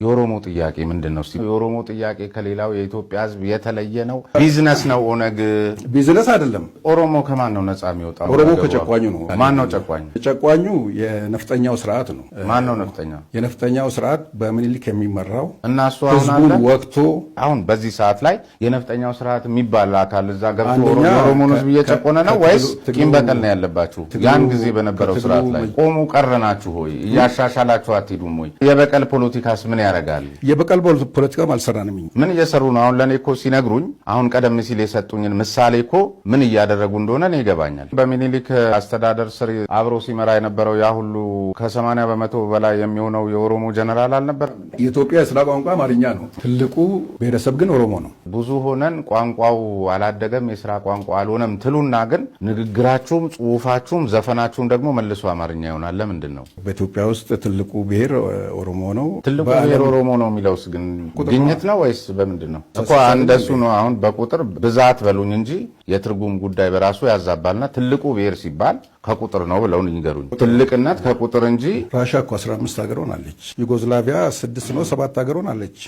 የኦሮሞ ጥያቄ ምንድን ነው? የኦሮሞ ጥያቄ ከሌላው የኢትዮጵያ ሕዝብ የተለየ ነው? ቢዝነስ ነው ኦነግ? ቢዝነስ አይደለም። ኦሮሞ ከማን ነው ነፃ የሚወጣው? ኦሮሞ ከጨቋኙ ነው። ማን ነው ጨቋኝ? ጨቋኙ የነፍጠኛው ስርዓት ነው። ማን ነው ነፍጠኛ? የነፍጠኛው ስርዓት በምኒልክ የሚመራው እና እሱ አሁን ህዝቡን አለ? ወቅቶ አሁን በዚህ ሰዓት ላይ የነፍጠኛው ስርዓት የሚባል አካል እዛ ገብቶ አንደኛ የኦሮሞን ህዝብ እየጨቆነ ነው ወይስ ትግሉ ቂም በቀል ነው ያለባችሁ? ያን ጊዜ በነበረው ከትግሉ ስርዓት ላይ ቆሙ ቀረናችሁ ሆይ እያሻሻላችሁ አትሄዱም ወይ? የበቀል ፖለቲካስ ምን ያደርጋል? የበቀል ፖለቲካም አልሰራንም። እኛ። ምን እየሰሩ ነው? አሁን ለእኔ እኮ ሲነግሩኝ አሁን ቀደም ሲል የሰጡኝን ምሳሌ እኮ ምን እያደረጉ እንደሆነ እኔ ይገባኛል። በሚኒሊክ አስተዳደር ስር አብሮ ሲመራ የነበረው ያ ሁሉ ከ80% በላይ የሚሆነው የኦሮሞ ጀነራል አልነበረም? የኢትዮጵያ የስራ ቋንቋ አማርኛ ነው። ትልቁ ብሔረሰብ ግን ኦሮሞ ነው። ብዙ ሆነን ቋንቋው አላደገም፣ የስራ ቋንቋ አልሆነም ትሉና ግን ንግግራችሁም ጽሁፋችሁም ዘፈናችሁም ደግሞ መልሶ አማርኛ ይሆናል። ለምንድን ነው? በኢትዮጵያ ውስጥ ትልቁ ብሔር ኦሮሞ ነው። ትልቁ በዓለም ብሔር ኦሮሞ ነው የሚለውስ ግን ግኝት ነው ወይስ በምንድን ነው? እኮ እንደሱ ነው። አሁን በቁጥር ብዛት በሉኝ እንጂ የትርጉም ጉዳይ በራሱ ያዛባልና ትልቁ ብሔር ሲባል ከቁጥር ነው ብለውን ይንገሩኝ። ትልቅነት ከቁጥር እንጂ ራሻ እኮ 15 ሀገር ሆናለች። ዩጎዝላቪያ ስድስት ነው ሰባት ሀገር ሆናለች።